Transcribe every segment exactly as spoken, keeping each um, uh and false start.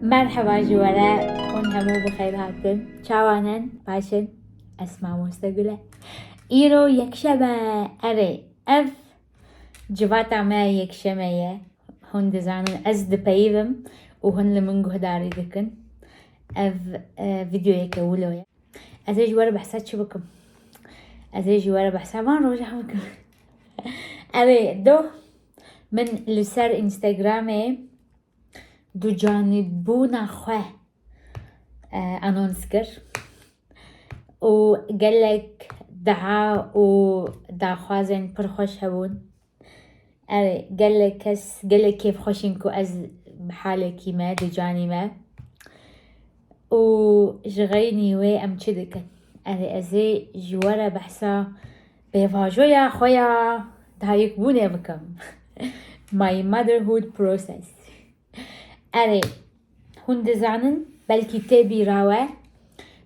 Merheba ji we re, hûn hemû bi xêr hatin. Çawan in? Baş in? Ez mamoste Gul e. Îro yekşem e. Erê, ev civata me yekşeme ye. Hûn dizanin ez dipeyivim û hûn li min guhdarî dikin. Ev, e, vîdeoyeke wilo ye. Ez ê ji we re behsa çi bikim? Ez ê ji we re behsa van roja bikim. Ew ê doh min li ser Instagramê ducanîbûna xwe, e, anons kir û gelek dua û daxwazên pir xweş hebûn. Erê, gelek kes, gelek kêfxweş in ku ez bi halekî me, di canî me. Û ji xeynî wê em çi dikin? Erê, ez ê ji we re behsa pêvajoya xwe ya dayikbûnê bikim. My motherhood process. Erê, hûn dizanin, belkî tê bîra we,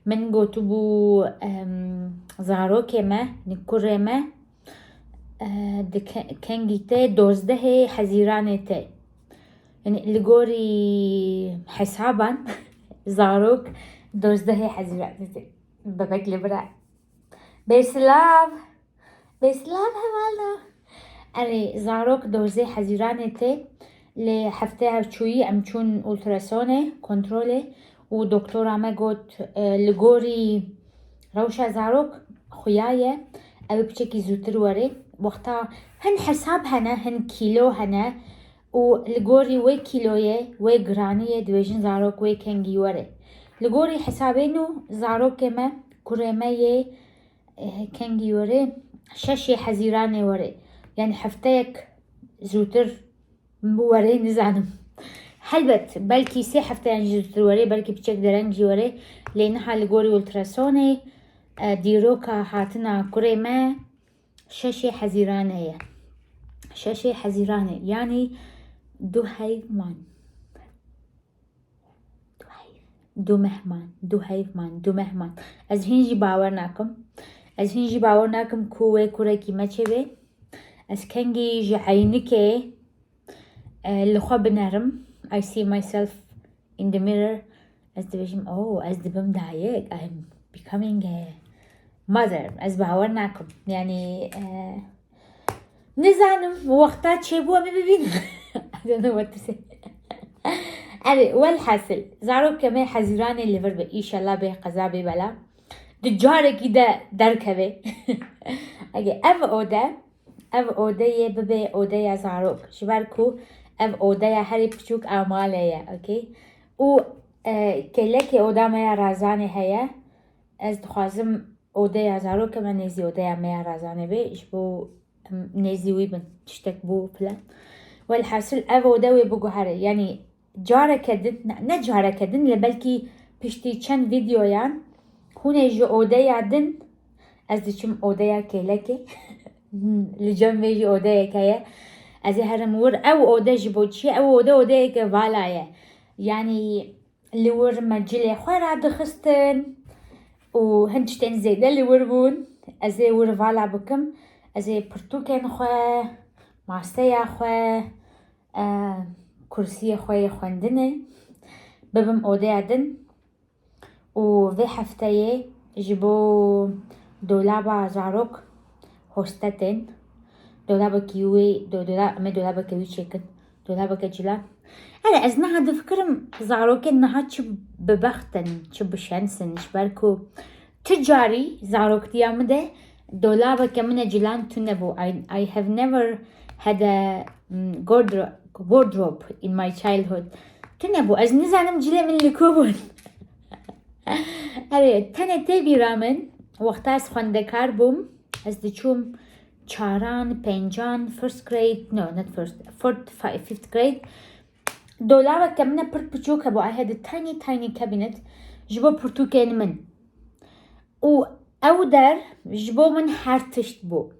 min gotibû, em, zarokê me, kurê me, e, di ke-, kengî tê, dozdehê Hezîranê tê. Yani li gorî hesaban zarok dozdehê Hezîranê tê. Bebek li vir e. Bêsilav. Bêsilav hevalno. Erê, zarok dozdehê Hezîranê tê. Lê hefteya çûyî em çûn ultrasonê, kontrolê û doktora me got, e, li gorî rewşa zarok xuya ye, ew ê piçekî zûtir were. Wexta hin hesab hene, hin kîlo hene û li gorî wê kîloyê, wê giraniyê dibêjin zarok wê kengî were. Li gorî hesabê nû zarokê me, kurê me yê, eh, kengî were, şeşê Hezîranê were. Yani hefteyek zûtir were, nizanim. Helbet, belkî sê hefteyan jî zûtir were, belkî piçek dereng jî were. Lê niha li gorî ultrasonê, e, dîroka hatina kurê me şeşê Hezîranê ye. Şeşê Hezîranê, yani du heyv man. Du meh man, du heyv man, du meh man. Ez hîn jî bawer nakim. Ez hîn jî bawer nakim ku wê kurekî me çêbe. Ez kengî ji eynikê, e, li xwe binerim. I see myself in the mirror. Ez dibêjim, "Oh, ez dibim dayik. I'm becoming a mother." Ez bawer nakim. Yani, e, nizanim, wexta çêbû em ê bibînin. I don't know what to say. Erê, welhasil, zarokê me Hezîranê li vir be, îşellah bê qeza bê bela. Di carekî de derkeve. Ege ev ode, ev odeyê bibe odeya zarok. Ji ber ku ev odeya herî piçûk a malê ye, okey? Û, e, kêlekê oda me ya Razanê heye. Ez dixwazim odeya zarokê me nêzî odeya me ya Razanê be, ji bo em nêzî wî bin, tiştek bû filan. Welhasil ev ode wê biguhere. Yani careke din, ne, ne careke din, lê belkî piştî çend vîdeoyan hûn ê ji odeya din, ez diçim odeya kêlekê. Li cem vê jî odeyek heye. Ez ê herim wir, ew ode ji bo çi ye? Ew ode odeyeke vala ye. Yani li wir me cilê xwe radixistin û hin tiştên zêde li wir bûn. Ez ê wir vala bikim. Ez ê pirtûkên xwe, masteya xwe, e, kursiyê xwe yê xwendinê bibim odeya din. Û vê hefteyê ji bo dolaba zarok hoste tên. Dolabekî wê, do-, dola-, em ê dolabeke wî çêkin. Dolabeke cilan. Hele ez niha difikirim zarokên niha çi bibext in, çi bişens in, ji ber ku tu carî zaroktiya min de dolabeke min e cilan tune bû. I, I have never had a, mm, wardro-, wardrobe in my childhood. Tune bû. Ez nizanim cilê min li ku bûn. Erê, tenê tê bîra min, wexta ez xwendekar bûm, ez diçûm çaran, pêncan, first grade, no, not first, fourth, fi-, fifth grade. Dolabeke min e pir piçûk hebû, I had a tiny, tiny cabinet, ji bo pirtûkên min. Û ew der ji bo min her tişt bû.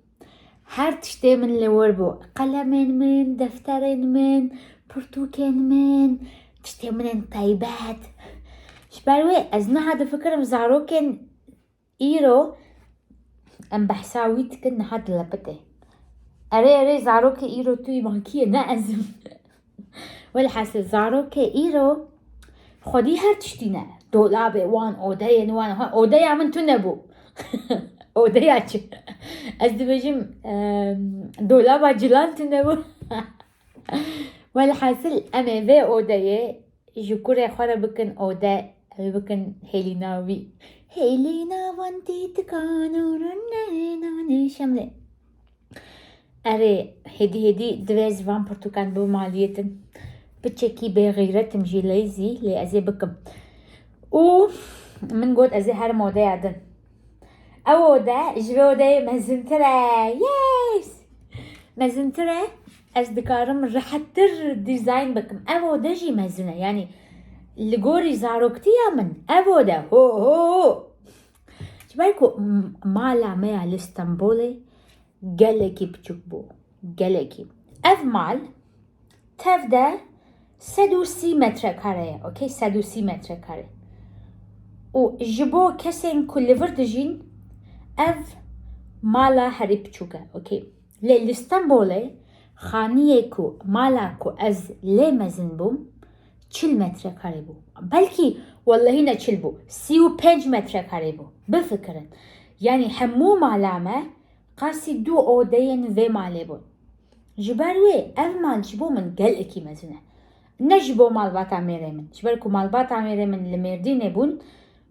Her tiştê min li wir bû. Qelemên min, defterên min, pirtûkên min, tiştê min ên taybet. Ji ber wê ez niha difikirim zarokên îro em behsa wî dikin niha dilepitê. Erê, erê, zarokê îro tu yî, ma kî ye, ne ez im. Welhasil, zarokê îro Xwedî her tiştî ne. Dolabê wan, odeyên wan. Ha, odeya min tune bû. Odeya çi? Ez dibêjim, em, dolaba cilan tune bû. Welhasil em ê vê odeyê ji kurê xwe re bikin ode, ew ê bikin hêlîna wî. Hêlîna van tîtikan û rûnê nanê şemlê. Erê, hêdî hêdî divê ez van pirtûkan bimaliyêtin. Piçekî bêxîret im jî, lazy, lê ez ê bikim. Û min got ez ê herim odeya din. Ew ode ji vê odeyê mezintir e. Yes! Mezintir e. Ez dikarim rehettir dîzayn bikim. Ev ode jî mezin e. Yanî li gorî zaroktiya min ev ode. Ho ho ho! Ji ber ku m-, mala me ya li Stenbolê gelekî piçûk bû. Gelekî. Ev mal tev de sed û sî metrekare ye. Okey, sed û sî metrekare. Û ji bo kesên ku li vir dijîn, ev mala herî piçûk e. Okey. Lê li Stenbolê xaniyê ku, mala ku ez lê mezin bûm, çil metrekare bû. Belkî, wellehî ne çil bû, sî û pênc metrekare bû. Bifikirin. Yanî hemû mala me qasî du odeyên vê malê bûn. Ji ber wê ev mal ji bo min gelekî mezin e. Ne ji bo malbata mêrê min. Ji ber ku malbata mêrê min li Mêrdînê bûn,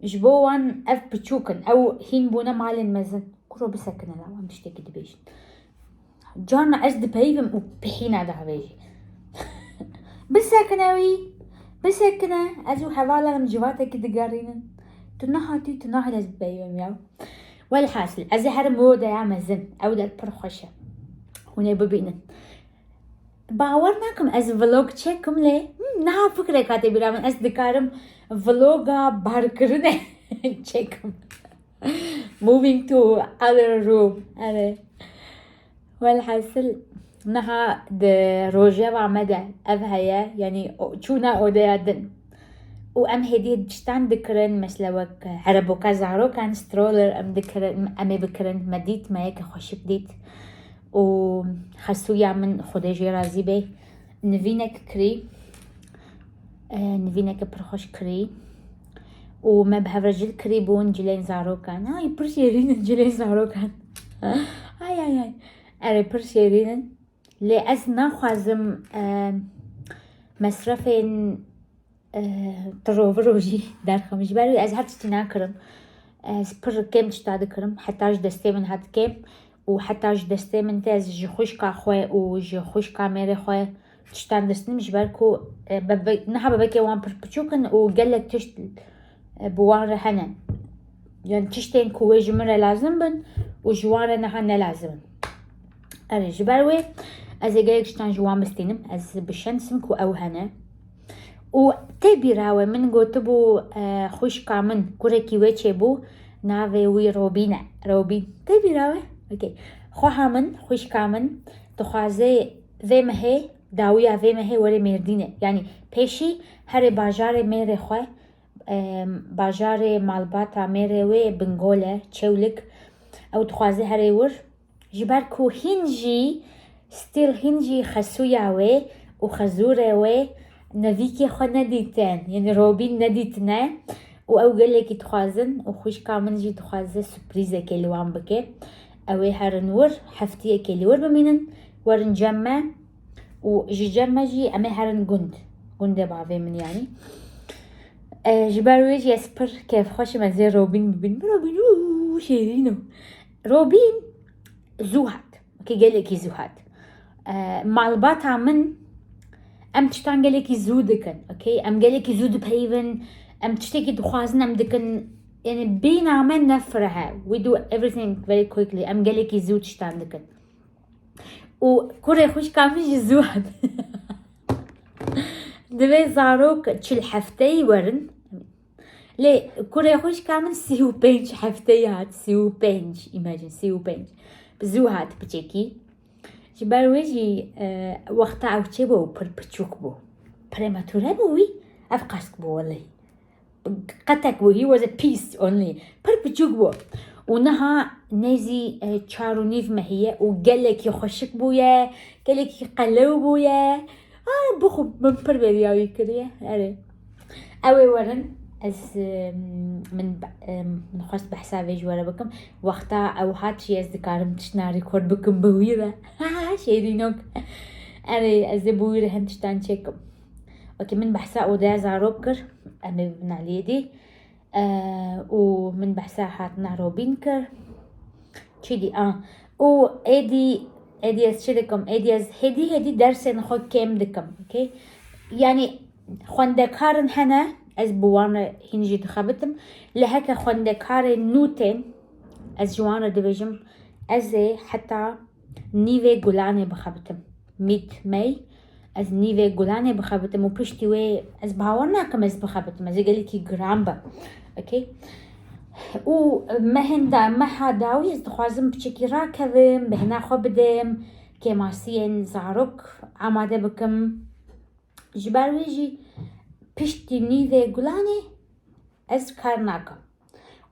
ji bo wan ev piçûk in. Ew hîn bûne malên mezin. Kuro bisekine la, wan tiştekî dibêjin. Carna ez dipeyivim û pihîna davêjî. Bisekine wî, bisekine. Ez û hevalan em civatekî digerînin. Tu nehatî, tu nahêle ez bipeyivim ya. Welhasil, ez ê herim wê odeya mezin. Ew der pir xweş e. Hûn ê bibînin. Bawer nakim ez vlog çekim lê, hmm, niha fikrek hate bîra min. Ez dikarim vloga barkirinê çekim. Moving to other room. Erê. Welhasil, niha di rojeva me de ev heye, yanî o-, çûna odeya din. Û em hêdî tiştan dikirin, mesela wek ereboka zarokan, stroller em dikirin, em ê bikirin, me dît, me yeke xweşik dît. Û xesûya min, Xwedê jê razî be, nivînek kirî. E, nivîneke pir xweş kirî. Û me bi hev re cil kirî bûn cilên zarokan. Ay, pir şêrîn in cilên zarokan. Ay, ay, ay. Erê, pir şêrîn in. Lê ez naxwazim, e, mesrefên, e, tiroviro jî derxim. Ji ber wî ez her tiştî nakirim. Ez pir kêm tişta dikirim. Heta ji destê min hat kêm. Û heta ji destê min tê ez ji xwişka xwe û ji xwişka mêrê xwe tiştan distînim, ji ber ku, e, bebe-, niha bebekê wan pir piçûk in û gelek tişt, e, bi wan re hene. Yani tiştên ku wê ji min re lazim bin û ji wan re niha ne lazim in. Erê, ji ber wê ez ê gelek tiştan ji wan bistînim. Ez bi şens im ku ew hene. Û tê bîra we min gotibû, e, xwişka min, kurekî wê çêbû, navê wî Robîn e. Robîn. Tê bîra we? Okey. Xweha min, xwişka min, dixwaze vê mehê, dawiya vê mehê were Mêrdînê. Yanî pêşî herê bajarê mêrê xwe, em, bajarê malbata mêrê wê Bingol e, Çewlik. Ew dixwaze herê wir. Ji ber ku hîn jî, still hîn jî xesûya wê û xezûrê wê nevîkê xwe nedîtin. Yanî Robîn nedîtine. Û ew gelekî dixwazin û xwişka min jî dixwaze surprîzekê li wan bike. Ew ê herin wir, heftiyekê li wir bimînin, werin cem me û ji cem me jî em ê herin gund. Gundê bavê min yanî. E, ji ber wê jî ez pir kêfxweş im, ez ê Robîn bibînim. Robîn, û, şêrîn o. Robîn zû hat. Okey, gelekî zû hat. E, malbata min, em tiştan gelekî zû dikin. Okey, em gelekî zû dipeyivin. Em tiştekî dixwazin, em dikin. Yani bîna me ne fireh e. We do everything very quickly. Em gelekî zû tiştan dikin. Û kurê xwişka min jî zû hat. Divê zarok çil hefteyî werin. Lê kurê xwişka min sî û pênc hefteyî hat, sî û pênc, imagine, sî û pênc. Bi zû hat piçekî. Ji ber wê jî, e, wexta ew çêbû pir piçûk bû. Prematûre bû wî, ev qas bû welehî. Qetek bû, he was a piece only. Pir piçûk bû. Û niha nêzî, e, çar û nîv mehî ye û gelekî xweşik bûye, gelekî qelew bûye. A, bixwe, min pir bêriya wî kiriye. Erê. Ew ê werin, ez, em, min be-, em, min xwest behsa vê ji we re bikim. Wexta ew hat jî ez dikarim tiştna record bikim bi wî re. Ha, şêrînok. Erê, ez ê bi wî re hin tiştan çêkim. Okey, min behsa odeya zarok kir. Em ê bibin aliyê dî. E, û min behsa hatina Robîn kir. Çi dî? A. Û êdî, êdî ez çi dikim? Êdî ez hêdî hêdî dersên xwe kêm dikim. Okey? Yanî xwendekarin hene, ez bi wan re hîn jî dixebitim. Lê heke xwendekarên nû tên, ez ji wan re dibêjim, ez ê heta nîvê gulanê bixebitim. Mid May, ez nîvê gulanê bixebitim û piştî wê ez bawer nakim ez bixebitim. Ez ê gelekî giran be. Okey? Û mehên da, meha dawî ez dixwazim piçekî rakevim, bêhna xwe bidim, kêmasiyên zarok amade bikim. Ji ber wê jî piştî nîvê gulanê ez kar nakim.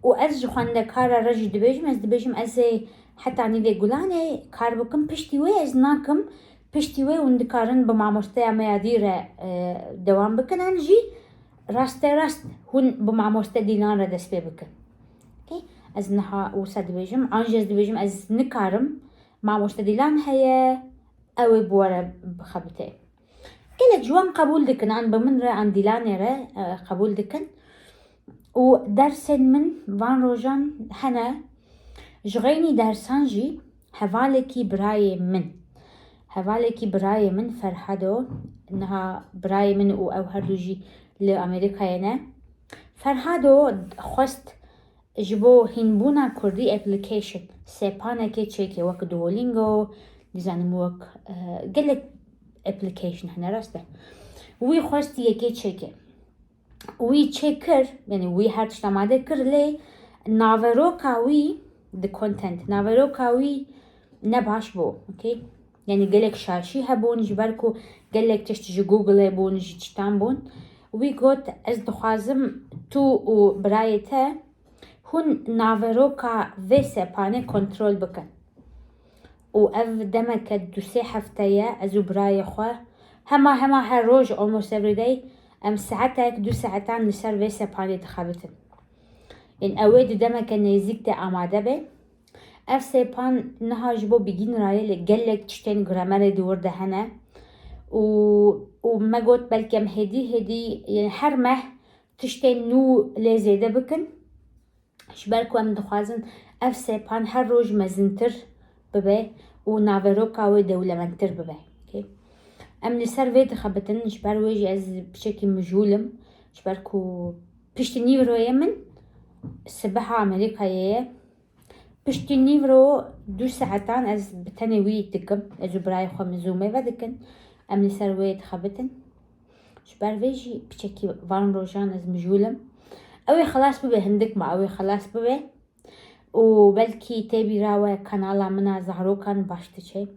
Û ez ji xwendekara re jî dibêjim, ez dibêjim ez ê heta nîvê gulanê kar bikim, piştî wê ez nakim, piştî wê hûn dikarin bi mamosteya me ya dî re, e, dewam bikin, an jî rasterast hûn bi mamoste dîlan re dest pê bikin. Okey? Ez niha wisa dibêjim, an jî ez dibêjim ez nikarim, mamoste dîlan heye, ew ê bi we re bixebite. Gelek ji wan qebûl dikin, an bi min re, an dîlanê re, e, qebûl dikin. Û dersên min van rojan hene, ji xeynî dersan jî hevalekî birayê min. Hevalekî birayê min Ferhado, niha birayê min û ew her du jî li Amerîkayê ne. Ferhado xwest ji bo hînbûna kurdî application, sepanekê çêke, wek Duolingo, dizanim wek, e, gelek application hene, rast e. Wî xwest yekê çêke. Wî çêkir, yanî wî her tişt amade kir, lê naveroka wî, the content, naveroka wî ne baş bû, okey? Yanî gelek şaşî hebûn, ji ber ku gelek tişt ji Google-ê bûn, ji tiştan bûn. Wî got, ez dixwazim tu û birayê te hûn naveroka vê sepanê kontrol bikin. Û ev demeke du sê hefte ye, ez û birayê xwe hema hema her roj, almost every day, em saetek, du saetan li ser vê sepanê dixebitin. Ên ew ê di demeke nêzîk de amade be. Ev sepan niha ji bo beginnerayê, lê gelek tiştên gramerê di wir de hene. Û, û me got belkî em hêdî hêdî, yên her meh tiştên nû lê zêde bikin. Ji ber ku em dixwazin ev sepan her roj mezintir bibe û naveroka wê dewlemendtir bibe. Okey? Em li ser vê dixebitin, ji ber wê jî ez piçekî mijûl im. Ji ber ku piştî nîvroyê min sibeha Amerîkayê ye. Piştî nîvro du saetan ez bi tenê wî dikim. Ez û birayê xwe min Zoomê ve dikin. Em li ser wê dixebitin. Ji ber vê jî piçekî van rojan ez mijûl im. Ew ê xelas bibe, hindik ma ew ê xelas bibe. Û belkî tê bîra we kanala min a zarokan baş diçe.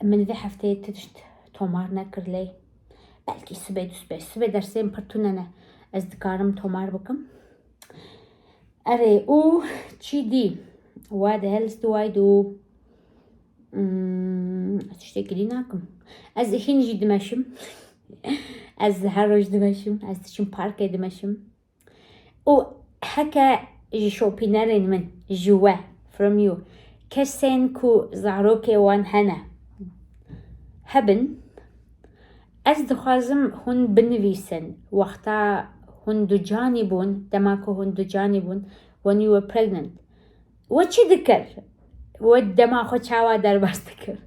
Min vê hefteyê tişt tomar nekir lê. Belkî sibê dûst be. Sibê dersên pir tune ne. Ez dikarim tomar bikim. Erê, û çi dî? What else do I do? Hmm, ez tiştekî dî nakim. Ez hîn jî dimeşim. Ez her roj dimeşim. Ez diçim parkê dimeşim. Û heke ji şopînerên min, ji we, from you, kesên ku zarokê wan hene, hebin, ez dixwazim hûn binivîsin, wexta hûn ducanî bûn, dema ku hûn ducanî bûn, when you were pregnant. We çi dikir? We dema xwe çawa derbas dikir?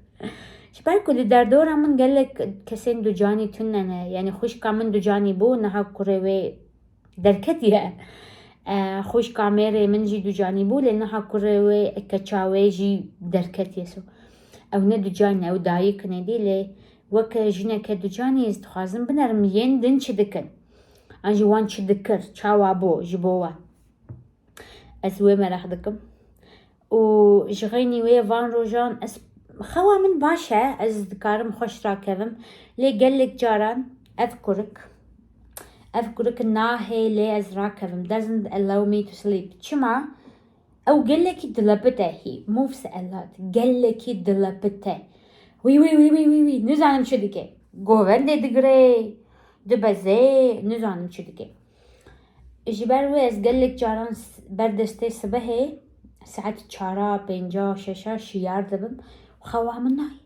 Ji ber ku li derdora min gelek kesên ducanî tune ne. Yanî xwişka min ducanî bû, niha kurê wê derketiye. E, xwişka mêrê min jî ducanî bû, lê niha kurê wê, keça wê jî derketiye. So, ew ne ducan in, ew dayik in êdî, lê weke jineke ducanî ez dixwazim binerim yên din çi dikin. An jî wan çi dikir, çawa bû ji bo wan. Ez wê meraq dikim. Û ji xeynî wê van rojan ez, xewa min baş e, ez dikarim xweş rakevim. Lê gelek caran ev kurik, ev kurik nahê lê ez rakevim. Doesn't allow me to sleep. Çima? Ew gelekî dilepit e, he moves a lot. Gelekî dilepit e. Wî, wî, wî, wî, wî, wî. Nizanim çi dike. Govendê digire. dibeze, nizanim çi dike. Ji ber wê ez gelek caran s-, ber destê sibehê saet çara, pênca, şeşa şiyar dibim. Xewa min nayê.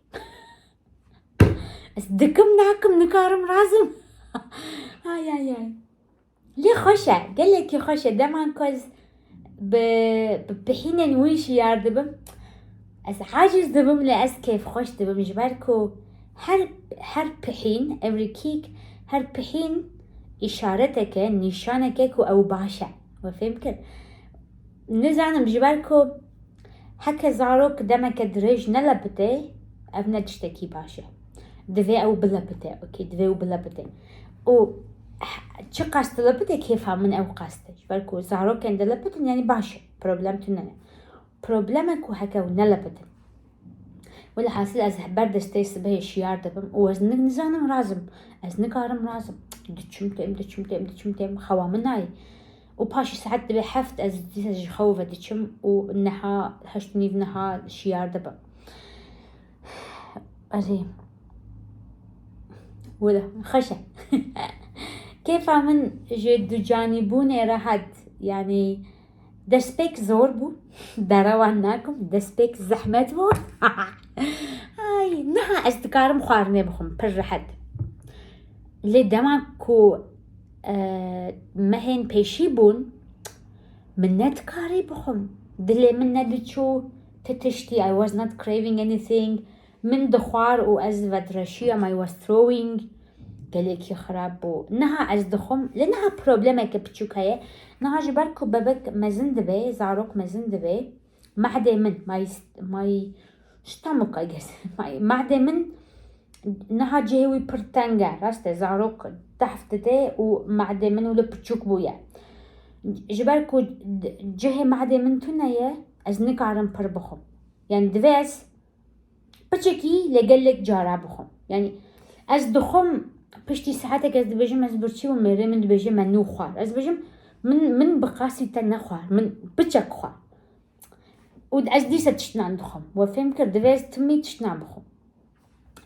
Ez dikim nakim, nikarim razim. Ay, ay, ay. Lê xweş e, gelekî xweş e. Dema ku ez bi, bi pihînên wî şiyar dibim, ez aciz dibim, lê ez kêfxweş dibim, ji ber ku her, her pihîn, every kick, her pihîn îşareteke, nîşaneke ku ew baş e. We fêm kir? Nizanim, ji ber ku heke zarok demeke dirêj nelepite, ev ne tiştekî baş e. Divê ew bilepite, okey, divê ew bilepite. Û h-, çi qas dilepite, kêfa min ew qas e. Ji ber ku zarokên dilepitin, yanî baş e. Problem tune ne. Problem e ku heke ew nelepitin. Welhasil ez ber destê sibehê şiyar dibim û ez ni-, nizanim razim. Ez nikarim razim. Diçim têm, diçim têm, diçim têm. Xewa min nayê. Û paşê saet dibe heft, ez dîsa ji xew ve diçim û niha heşt û nîv niha şiyar dibim. Erê. Wele, xweş e. Kêfa min ji ducanîbûnê re hat. Yanî destpêk zor bû. Derewan nakim. Destpêk zehmet bû. Ay, niha ez dikarim xwarinê bixwim. Pir rehet. Lê dema ku, e, mehên pêşî bûn, min nedikarî bixwim. Dilê min nediçû ti tiştî. I was not craving anything. Min dixwar û ez vedireşiyam, I was throwing. Gelekî xirab bû. Niha ez dixwim. Lê niha problemeke piçûk heye. Niha ji ber ku bebek mezin dibe, zarok mezin dibe, mehdê min, my, my stomach, I guess. My, mehdê min niha cihê wî pir teng e. Rast e, zarok tehf dide û mehdê min wilo piçûk bûye. Ji ber ku d-, cihê mehdê min tune ye, ez nikarim pir bixwim. Yani divê ez piçekî lê gelek cara bixwim. Yani ez dixwim, piştî saetek ez dibêjim, ez birçî bûm, mêrê min dibêje me nû xwar. Ez dibêjim, min, min bi qasî te nexwar, min piçek xwar. Û ez dîsa tiştnan dixwim. We fêm kir, divê ez timî tiştnan bixwim.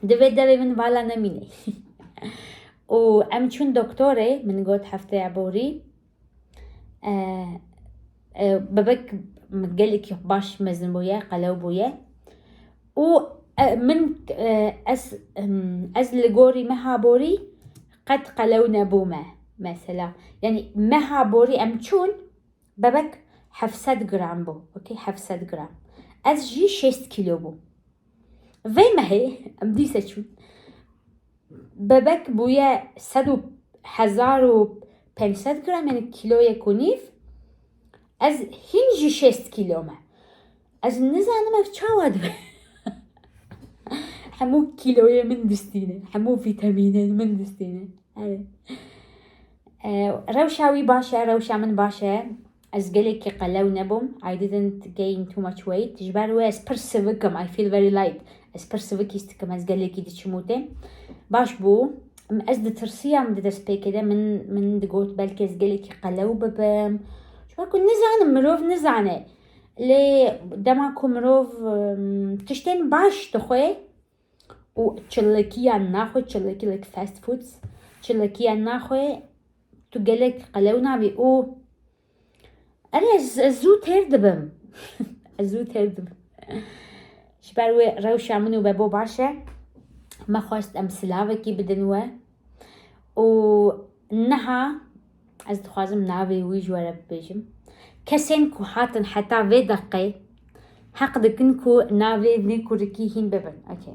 Divê devê min vala nemîne. Û em çûn doktorê, min got hefteya borî, e, e, bebek gelekî baş mezin bûye, qelew bûye. Û, e, min, e, ez, em, ez li gorî meha borî qet qelew nebûme, mesela. Yani meha borî em çûn, bebek heft sed gram bû, okey, heft sed gram. Ez jî şêst kîlo bûm. Vê mehê em dîse çûn. Bebek bûye sed û, hezar û pênc sed gram, yani kîloyek û nîv. Ez hîn jî şêst kîlo me. Ez nizanim ev çawa dibe. Hemû kîloyê min distîne, hemû vîtamînên min distîne. Evet. E, rewşa wî baş e, rewşa min baş e. Ez gelekî qelew nebûm. I didn't gain too much weight. Ji ber wê ez pir sivik im. I feel very light. Ez pir sivik hîs dikim. Ez gelekî diçim û têm. Baş bû. Ez ditirsiyam di destpêkê de. Min, min digot belkî ez gelekî qelew bibim. Ji ber ku nizanim, mirov nizane. Lê dema ku mirov, em, tiştên baş dixwe, û çilikiyan naxwe, çiliki, like, fast foods, çilikiyan naxwe, tu gelek qelew nabî û erê ez, ez zû têr dibim. Ez zû têr dibim. Ji ber wê rewşa min û Bebo baş e. Me xwest em silavekî bidin we. Û niha ez dixwazim navê wî ji we re bibêjim. Kesên ku hatin heta vê deqê heq dikin ku navê vî kurikî hîn bibin. Okey.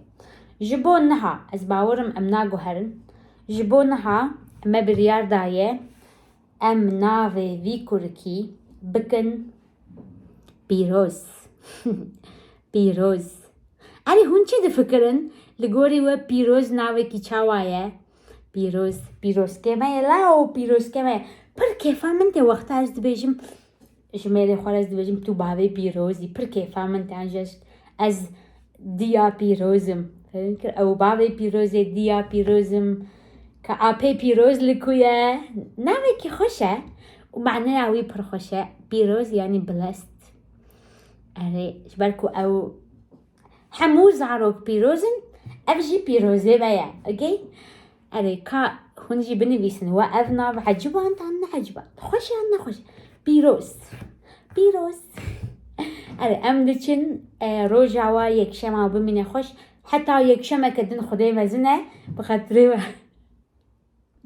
Ji bo niha, ez bawerim em naguherin. Ji bo niha me biryar daye em navê vî kurikî bikin Pîroz. Pîroz. Erê, hûn çi difikirin? Li gorî we pîroz navekî çawa ye? Pîroz, pîrozkê me ye, lao pîrozkê me ye. Pir kêfa min tê wexta ez dibêjim, ji mêrê xwe re ez dibêjim, tu bavê pîrozî. Pir kêfa min tê, an jî ez, ez diya pîroz im. Fêm kir? Ew bavê pîrozê, diya pîroz im. Ka apê pîroz li ku ye? Navekî xweş e û maneya wî pir xweş e. Pîroz yanî blessed. Erê, ji ber ku ew hemû zarok pîroz in, ev jî pîrozê me ye, okey? Erê, ka hûn jî binivîsin, we ev nav eciba an tan ne eciba? Xweş e an ne xweş? Pîroz. Pîroz. Erê, em diçin, e, roja wa yekşema bimîne xweş. Heta yekşemeke din Xwedê mezin e, bi xatirê we.